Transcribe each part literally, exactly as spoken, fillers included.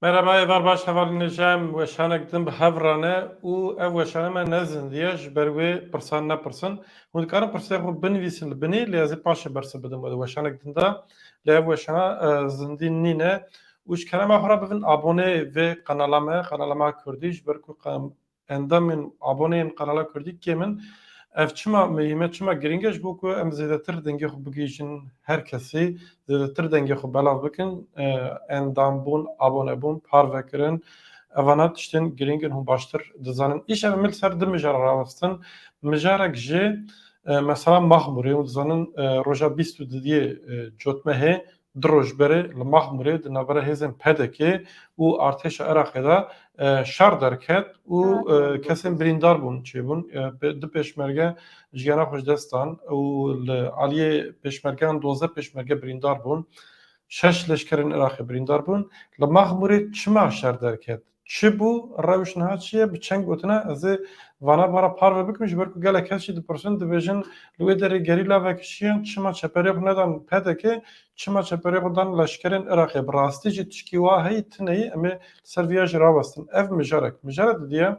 Merhaba, êvar baş, hevalên hêja, em weşanek din bi hev re ne û ev weşane me nezindiye, ji ber wê pirsan nepirsin. Hûn dikarin pirsê xwe binivîsin li binê, lê ez ê paşê bersiv bidim we di weşanek din de. Lê ev weşana, e, zindî nîne. Û ji kerema xwe re bibin abonê vê kanala me, kanala me a Kurdî, ji ber ku qe-, endamên aboneyên kanala Kurdî kêm in. Ev çima muhîm e, çima girîng e? Ji bo ku em zêdetir dengê xwe bigihîjin her kesî, zêdetir dengê xwe belav bikin, e, endambûn, abonebûn, parvekirin, evana tiştên girîng in, hûn baştir dizanin. Îşev em ê li ser du mijara rawestin. Mijarek jê, e, mesela Maxmûrê, hûn dizanin, e, roja bîst û duyê, e, Cotmehê, du roj berê li Maxmûrê di navbera hêzên P D K'ê û artêşa Iraqê de, e, şer derket û, e, kesên birîndar bûn, çêbûn. E, pê-, du pêşmerge jiyana xwe ji dest dan û li aliyê pêşmergeyan dozdeh pêşmerge birîndar bûn. Şeş leşkerên Iraqê birîndar bûn. Li Maxmûrê çima şer derket? Çi bû? Rewş niha çi ye? Bi çend gotina ez ê vana bara parve bikim, ji ber ku gelek kes jî dipirsin, dibêjin, li wê derê gerîla vekişiyan çima çeperê xwe nedan P D K, çima çeperê xwe dan leşkerên Iraqê? Bi rastî jî tişkî wa heyî, tune yî, em ê li ser viya jî rawestin. Ev mijarek. Mijarek didiye,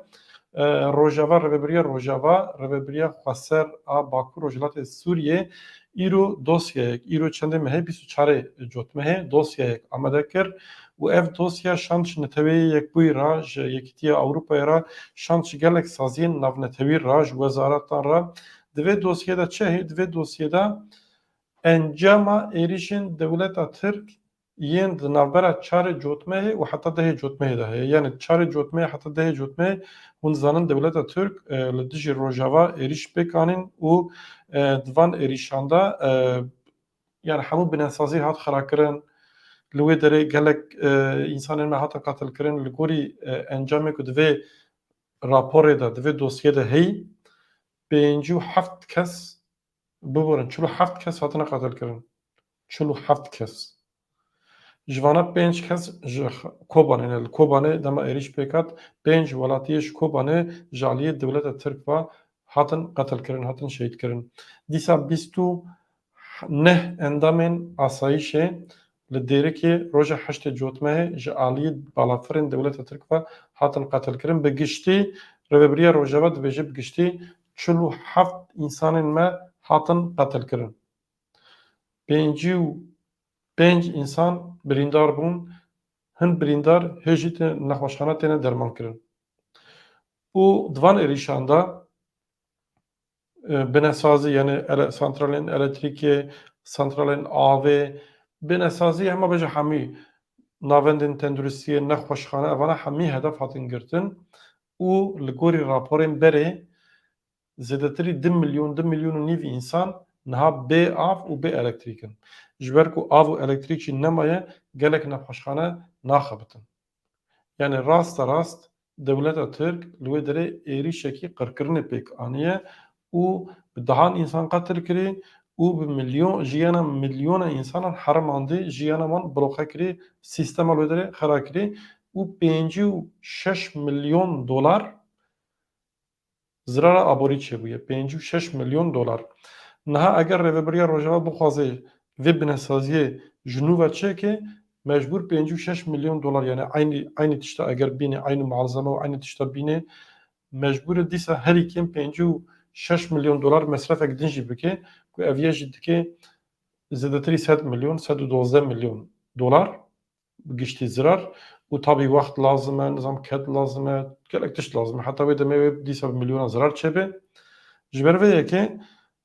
e, Rojava, Rêvebiriya Rojava, Rêvebiriya Xweser a Bakur Rojhilatê Sûriyê, îro dosyayek, îro çendê mehê, bîst û çarê Cotmehê dosyayek amade kir û ev dosya şand ji Neteweyê Yekbûyî re, ji Yekîtiya Ewropayê re, şand ji gelek saziyên navnetewî re, ji wezaretan re. Di vê dosyê de çi heye? Di vê dosyê de encama êrîşên dewleta Tirk yên di navbera çarê Cotmehê û heta dehê Cotmehê de heye. Yani çarê Cotmehê heta dehê Cotmehê, hûn dizanin dewleta Tirk, e, li dijî Rojava êrîş pêk anîn û, e, di van êrîşan de, e, yani hemû binesazî hat xirakirin. Li wê derê gelek, e, însanên me hatin qetilkirin. Li gorî, e, encamê ku di vê raporê de, di vê dosyê de heyî, pêncî û heft kes, biborin, çil û heft kes hatine qetilkirin. Çil û heft kes. Ji vana pênc kes ji Kobanê ne. Li Kobanê dema êrîş pêk hat, pênc welatiyê ji Kobanê ji aliyê dewleta Tirk ve hatin qetilkirin, hatin şehîdkirin. Dîsa bîst û neh endamên asayîşê li Dêrikê roja heştê Cotmehê ji aliyê balafirên dewleta Tirk ve hatin qetilkirin. Bi giştî, Rêvebiriya Rojava dibêje bi giştî çil û heft însanên me hatin qetilkirin. Pêncî û pênc însan birîndar bûn, hin birîndar hê jî tê nexweşxane têne dermankirin. Û di van êrîşan de, e, binesazî, yani ele-, santralên elektrîkê, santralên avê, binesazî hema bêje hemî navendên tenduristiyê, nexweşxane, evana hemî hedef hatin girtin û li gorî raporên berê zêdetirî du milyon, du milyon û nîv însan niha bê av û bê elektrîk in. Ji ber ku av û elektrîk jî nemaye, gelek nexweşxane naxebitin. Yani rasta rast dewleta Tirk li wê derê êrîşekî qirkirinê pêk aniye û bi dehan însan qetil kirî û bi milyon, jiyana milyona însanan herimandî, jiyana wan bloqe kirî, sîstema li wê derê xera kirî û pêncî û şeş milyon dolar zirara aborî çêbûye, pêncî û şeş milyon dolar. Niha eger Rêvebiriya Rojava bixwaze vê binesaziyê ji nû ve çêke, mecbûr pêncî û şeş milyon dolar, yani eynî, eynî tişta eger bîne, eynî malzeme û eynî tişta bîne, mecbûr e dîsa herî kêm pêncî û şeş milyon dolar mesrefek din jî bike, ku ev yê jî dike zêdetirî sed milyon, sed û dozdeh milyon dolar. Bi giştî zirar û tabî wext lazim e, nizam ked lazim e, gelek tişt lazim e. Heta wê demê wê dîsa bi milyona zirar çêbe. Ji ber vê yekê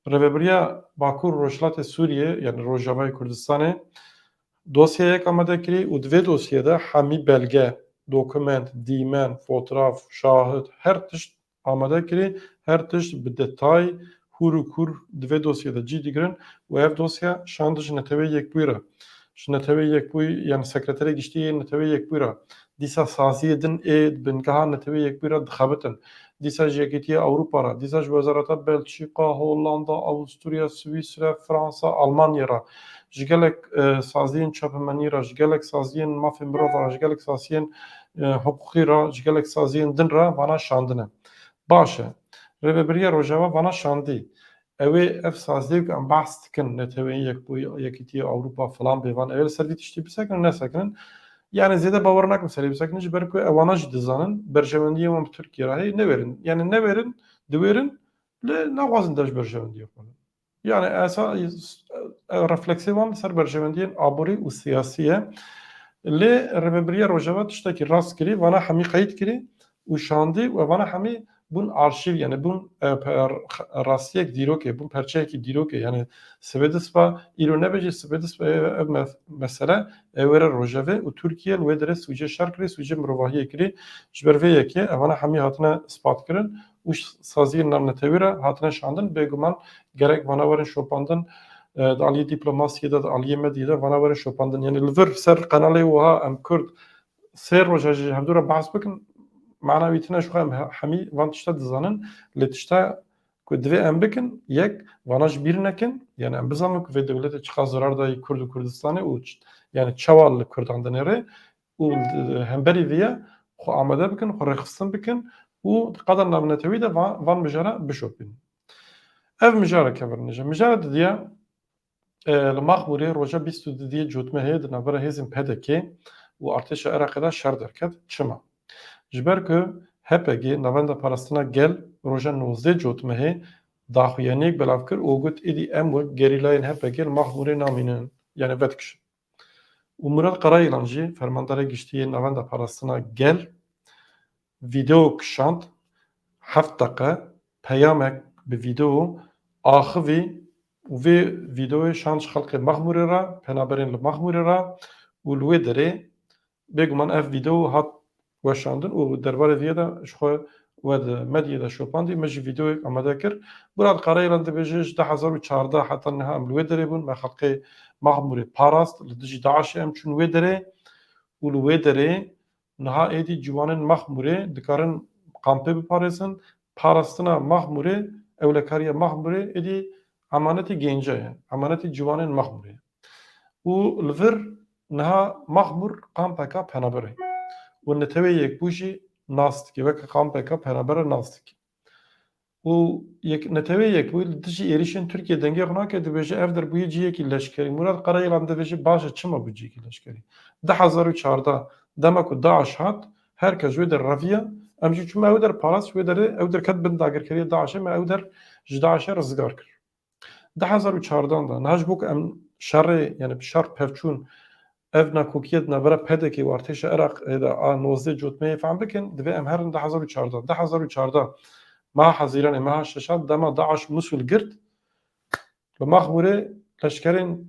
Rêvebiriya Bakur Rojhilatê Sûriyê, yani Rojavayê Kurdistanê, dosyayek amade kirî û di vê dosyê de hemî belge, dokument, dîmen, fotraf, şahid, her tişt amade kirî, her tişt bi detay, hûr û kûr di vê dosyê de cî digirin û ev dosya şand ji Neteweyê Yekbûyî re. Ji Neteweyê Yekbûyî, yani Sekreterê Giştî yê Neteweyê Yekbûyî re. Dîsa saziyê din ê di bingeha Neteweyê Yekbûyî re dixebitin. Dîsa ji Yekîtiya Ewropa re, dîsa ji Wezareta Belçîka, Hollanda, Avusturya, Swîsre, Fransa, Almanya re, ji gelek, e, saziyên çapemenî re, ji gelek saziyên mafên mirov re, ji gelek saziyên, e, hiqûqî re, ji gelek saziyên din re vana şandine. Baş e. Rêvebiriya Rojava vana şandî. Ew ê ev saziyê ku em behs dikin, Neteweyên Yekbûyî, Yekîtiya Ewropa filan bêvan, ew ê li ser vî tiştî bisekinin, nesekinin. Yani zêde bawer nakim serê bisekinin, ji ber ku ewana jî dizanin, berjewendiyê wan bi Tirkiye re heye, newêrin. Yani newêrin, diwêrin, lê naxwazin dev ji berjewendiyê xwe bin. Yani esa, e, refleksê wan li ser berjewendiyên aborî û siyasî ye. Lê Rêvebiriya Rojava tiştekî rast kirî, vana hemî qeyd kirî û şandî û vana hemî bûn arşîv, yani bûn, e, pe-, rastiyek dîrokê, bûn perçeyekî dîrokê. Yani sibê dispa îro nebêjî, sibê dispa ev, ev me-, mesele, e, were rojevê û Tirkiye li wê derê sûcê şer kirî, sûcê mirovahiyê kirî. Ji ber vê yekê evana hemî hatine ispat kirin û saziyên navnetewî re hatine şandin. Bêguman gerek vana werin şopandin, e, di aliyê dîplomasiyê de, di aliyê medyê de vana werin şopandin. Yani li vir ser qenalê wiha em Kurd sê roja jî hevdû re behs bikin, mana wî tine, ji xwe em he-, hemî van tişta dizanin, lê tişta ku divê em bikin, yek, vana ji bîr nekin, yani em bizanin ku vê dewletê çiqas zarar dayî Kurd û Kurdistanê û ç-, yani çawa li Kurdan dinêre û, e, hemberî vê ye xwe amade bikin, xwe rêxistin bikin û di qada navnetewî de va-, van mijara bişopînin. Ev mijara kevir nîje. Mijara didiya, e, li Maxmûrê roja bîst û duyê Cotmehê di navbera hêzên P D K û artêşa Iraqê de şer derket. Çima? Ji ber ku H P G, Navenda Parastina Gel, roja nozdeh Cotmehê daxuyaniyek belav kir û got, êdî em wek gerîlayên H P G li Maxmûrê namînin, yani vedikişin. Û Murat Karayılan jî, fermandarê giştî yê Navenda Parastina Gel, vîdeo kişand, heft deqe, peyamek bi vîdeo axivî û vê vîdeoyê şand ji xelkê Maxmûrê re, penaberên li Maxmûrê re û li wê derê bêguman ev vîdeo hat weşandin û derbarê vê de ji xwe we di medyê de şopandî, me jî vîdeoyek amade kir. Murat Karayılan dibêje, ji du hezar û çardeh heta niha em li wê derê bûn, me xelkê Maxmûrê parast, li dijî DAIŞê em çûn wê derê û li wê derê niha êdî ciwanên Maxmûrê dikarin kampê biparêzin. Parastina Maxmûrê, ewlekariya Maxmûrê êdî emanetî gênce ye, emanetî ciwanên Maxmûrê ye. Û li vir niha Maxmûr kampeka penaberê û Netewê Yekbû jî nas dike, weke kampeka penabere nas dike. Û yek, Netewê Yekbûyî li dijî êrîşên Tirkiye dengê xwe nake, dibêje ev der bûye cihekî leşkerî. Murat Karayılan dibêje baş e, çima bû cihekî leşkerî? Du hezar û çardeh dema ku DAIŞ hat, her kes ji wê der reviya, em jî çûme ew der parast, ji wê derê ew der ket bin dagirkeriya DAIŞê, me ew der ji DAIŞê rizgar kir. Du hezar û çardeh de, niha ji bo ku em şerê, yani bi şer pevçûn, ev nakokiye di navbera P D K û artêşa Iraqê de a nozdeh Cotmehê fehm bikin, divê em herin du hezar û çardeh. Du hezar û çardeh, meha Hezîranê, meha şeşan, dema DAIŞ Musul girt, li Maxmûrê leşkerên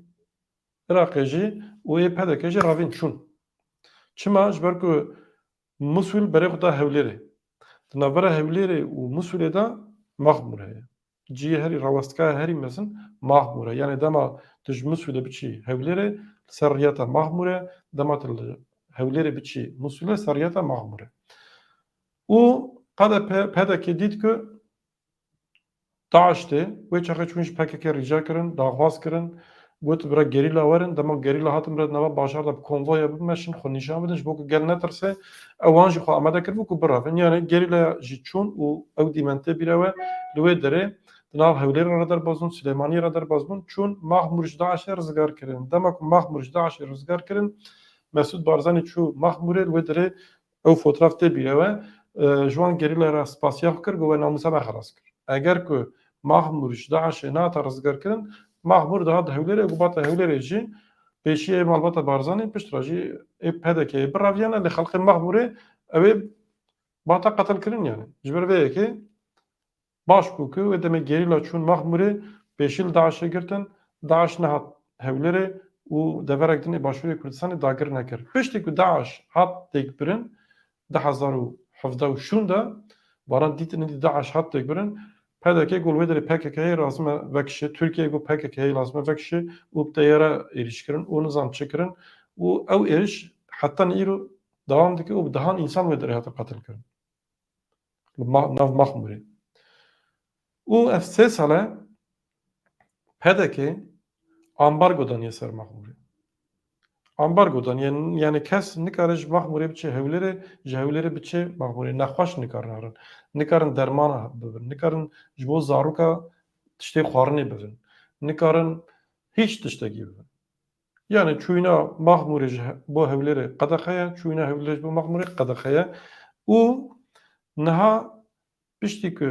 Iraqê jî û ê P D K jî revîn çûn. Çima? Ji ber ku Musul berê xwe da Hewlêrê. Di navbera Hewlêrê û Musulê de Maxmûr heye. Cihê herî rawestkaya herî mezin Maxmûr e. Yani dema tu ji Musulê biçî Hewlêrê, li ser riyeta Maxmûr e, dema tu li Hewlêrê biçî Musulê, ser riyeta Maxmûr e. Û qede P-, P D K dît ku DAIŞ tê, wê çaxê çûn ji P K K rica kirin, daxwaz kirin, got, bira gerîla werin, dema gerîla hatin bira di nava bajar de bi konvoya bimeşin, xwe nîşan bidin, ji bo ku gel netirse, ewan jî xwe amade kiribû ku birevin. Yani gerîlaya jî çûn û ew dîmen tê bîra we, li wê derê di nav Hewlêrê re derbas bûn, Silêmaniyê re derbas bûn, çûn Maxmûr ji DAIŞê rizgar kirin. Dema ku Maxmûr ji DAIŞê rizgar kirin, Mesûd Barzanî çû Maxmûrê, li wê derê ew fotraf tê bîra we, e, ji wan gerîlaya re spasiya xwe kir, got, we namûsa me xelas kir. Eger ku Maxmûr ji DAIŞê nehata rizgarkirin, Maxmûr dihat Hewlêrê, ku bata Hewlêrê jî pêşiyê malbata Barzanî, pişt re jî ê P D K'yê bireviyane, lê xelkê Maxmûrê ew ê bata qetilkirin yani. Ji ber vê yekê baş bû ku wê demê gerîla çûn Maxmûrê, pêşî li DAIŞê girtin, DAIŞ nehat Hewlêrê û deverek din ê Başûrê Kurdistanê dagir nekir. Piştî ku DAIŞ hat têkbirin, du hezar û hevdeh û şûn de, baran dîtin êdî DAIŞ hat têkbirin, P D K got wê derê P K K'yê lazim e vekişê, Tirkiye got P K K'yê lazim e vekişê û bi teyare êrîş kirin û nizam çi kirin û ew êrîş heta îro dewam dike û bi dehan însan wê derê hatin qetil kirin. Li Ma-, nav Maxmûrê. Û ev sê sal e P D K ambargo daniye ser Maxmûrê. Ambargo daniye, yani kes nikare ji Maxmûrê biçe Hewlêrê, ji Hewlêrê biçe Maxmûrê. Nexweş nikarin herin. Nikarin dermana bibin. Nikarin ji bo zaroka tiştê xwarinê bibin. Nikarin hîç tiştekî bibin. Yani çûyîna Maxmûrê ji he-, bo Hewlêrê qedexe ye, çûyîna Hewlêrê ji bo Maxmûrê qedexe ye. Û niha piştî ku,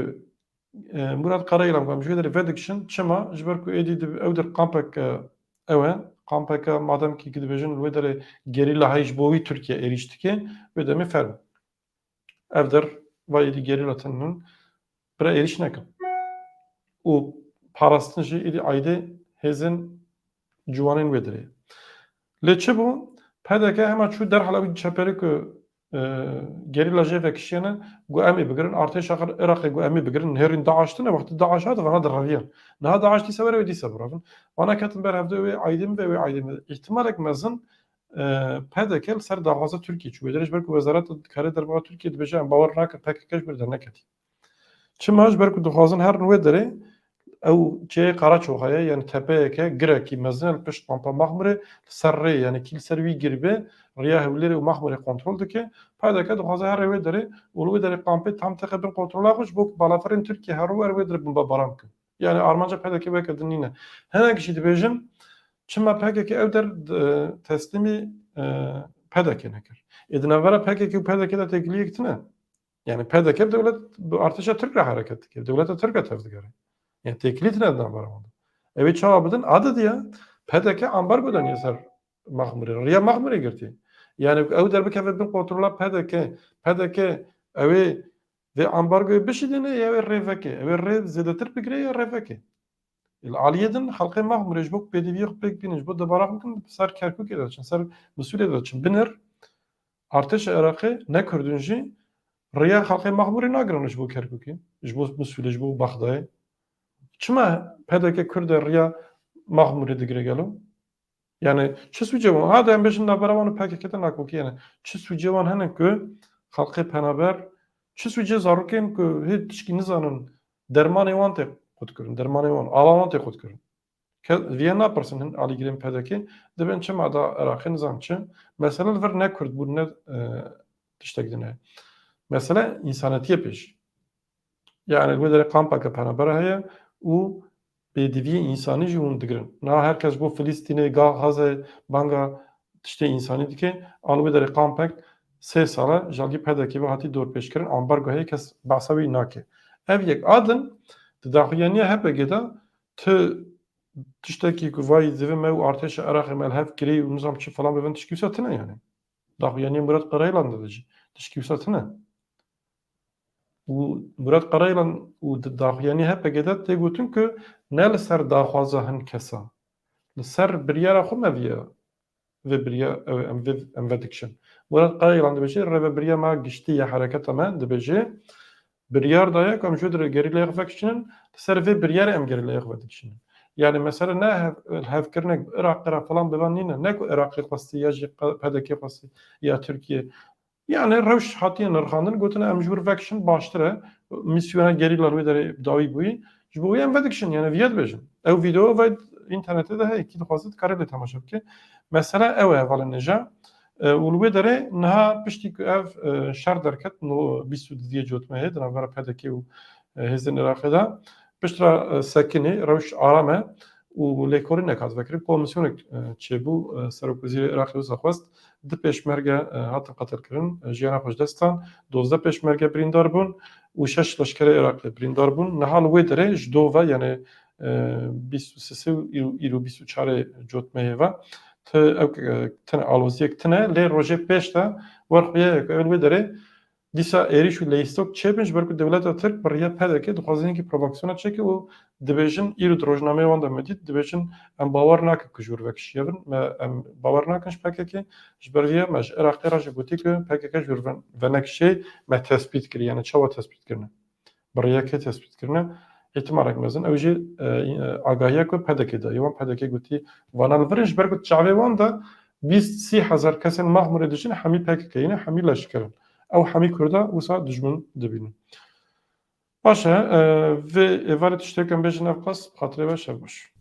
e, Murat Karayılan ku em ji wê derê vedikişin, çima? Ji ber ku êdî di ew der kampek, e, ew e, kampeke madem ki, ki dibêjin li wê derê gerîla heye ji bo wî Tirkiye êrîş dike, wê demê ferm. Ev der va êdî gerîla tinin, bira êrîş nekin. Û parastin jî êdî aydê hêzên ciwanên wê derê. Lê çi bû? P D K hema çû derhal ew çeperê ku, e, gerîla jê vekişiyene, got em ê bigirin, artêşa Iraqê got em ê bigirin, nêrîn DAIŞ tine, wextê DAIŞ hat, vana direviyan. Niha DAIŞ dîsa were wê dîsa biravin. Vana ketin ber hevdê wê aydê min ve wê aydê min ve. Îhtimalek mezin, e, P D K li ser daxwaza Tirkiyê çû. Wê derê ji ber ku Wezareta Karê Derve ya Tirkiyê dibêje em bawer nakin P K K ji ber derneketî. Çima? Ji ber ku dixwazin herin wê derê, ew çiyê Qaraçoxa ye, yani tepeyeke, girekî mezin e li pişt kampa Maxmûrê, li ser rê, yani kî li ser wî girî be, riya Hewlêrê û Maxmûrê kontrol dike. P D K dixwaze here wê derê û li wê derê kampê tam teqe bin kontrola xwe, ji bo ku balafirên Tirkiye herin wer wê derê bombebaran bikin. Yani armanca P D K weke din nîne. Hinek jî dibêjin, çima P K K ew der, e, teslîmî, e, P D K nekir? Ê di navbera P K K û P D K de têkiliyek tine. Yani P D K bi dewlet, bi artêşa Tirk re hereket dike. Bi dewleta Tirk re tev digere. Yani têkilî tine di navbera wan de. Ew ê çawa bidin? Adi diye P D K ambargo daniye ser Maxmûrê. Riya Maxmûrê girtiye. Yani ew der bikeve bin kontrola P D K, P D K ew ê vê ambargoyê bişidîne ya wê rê veke. Ew ê rê zêdetir bigire ya rê veke. Li aliyê din xelkê Maxmûrê ji bo pêdiviyê xwe pêk bînin, ji bo debara xwe bikin, ser Kerkûkê de diçin, ser Misûlê de diçin. Binêr artêşa Iraqê ne Kurdin jî riya xelkê Maxmûrê nagirin ji bo Kerkûkê, ji bo Misûlê, ji bo Bexdayê. Çima P D K Kurd e riya Maxmûrê digire gelo? Yani çi sûcê wan? Hadi em bêjin navbera wan û P K K de nakokî hene. Çi sûcê wan hene ku xelkê penaber, çi sûcê zarokên ku hê tişkî nizanin dermanê wan tê qutkirin, dermanê wan, ava wan tê qutkirin. Ke-, viye napirsin hin alîgirên P D K, dibên çima da Iraqê nizan çi. Mesele li vir ne Kurd bûn, ne, e, tiştek din heye. Mesele însanetiyê pêş. Yani li wê derê kampeke penabera heye û pêdiviyê însanî jî hûn digirin. Niha her kes ji bo Filistînê, Ga-, Gazê, banga tiştê însanî dike. An wê derê kampek sê sal e, ji aliyê P D K ve hatî dorpêçkirin, ambargo heye, kes behsa wî nake. Ev yek. A din, di daxuyaniya H P G de tu tiştekî ku vayî divê me û artêşa Iraqê me li hev kirê û nizam çi falan bibin, tişkî wisa tine yani. Daxuyaniya Murat Karayılan de jî tişkî wisa tine. Û Murat Karayılan û di daxuyaniya H P G de tê gotin ku ne li ser daxwaza hin kesa, li ser biryara xwe me viya vê birya-, ew, em vê, em vedikişin. Murat Karayılan dibêje, rêvebiriya me giştî ya hereketa me dibêje, biryar daye ku em ji wê derê gerîlaya xwe vekişînin, li ser vê biryarê em gerîlaya xwe vedikişînin. Yani mesele ne hev-, hevkirinek bi Iraqê re falan biban nîne, ne ku Iraqê xwestî ya jî P D K xwestî ya Tirkiye. Yani rewş hatiye nirxandin, gotin em ji wir vekişin baştir e. Mîsyona gerîla li wê derê bi dawî bûyî. Ji bo wê em vedikişin, yani viye dibêjin. Ew vîdeo ve înternetê de heye, kî dixwaze dikare lê temaşe bike. Mesele ew e, hevalên hêja. E, û li wê derê niha piştî ku ev, e, şer derket, no bîst û dudiyê cotmehê di navbera P D K û, e, hêzên Iraqê de, piştre, e, sekinî, rewş aram e û lêkolînek hat vekirin. Komîsyonek, e, çêbû, e, Serokwezîrê Iraqê wisa xwest, du pêşmerge, e, hatin qetilkirin, e, jiyana xwe ji dest dan, dozdeh pêşmerge birîndar bûn û şeş leşkerê Iraqê birîndar bûn. Niha li wê derê ji do ve, yani, e, bîst û sê û îro, îro bîst û çarê cotmehê ve, ti-, ew, e, tine aloziyek tine, lê rojê pêş de wer xuya ye ku ew li wê derê dîsa êrîş û leyîstok çêbin, ji ber ku dewleta Tirk bi riya P D K dixwaze hinkî provokasyona çêke û dibêjin, îro di rojnameyê wan de me dît, dibêjin, em bawer nakin ku ji wir vekişiye bin, me, em bawer nakin ji P K K, ji ber vê me ji Iraqê re jî gotî ku P K K ji wir ven-, venekişê, me tespît kir, yani çawa tespît kirine? Bi riya kê tespît kirine? Îhtimalek mezin ew jî, e, e, agahiya ku P D K daye wan, P D K gotî vana li vir in, ji ber ku çavê wan de bîst sî hezar kesên Maxmûrê dijîn hemî P K K ne, hemî leşker in. Ew hemî Kurda wisa dijmin dibînin. Baş e, e, vê êvarê tiştê ku em bêjin ev qas, xatirê we şev baş.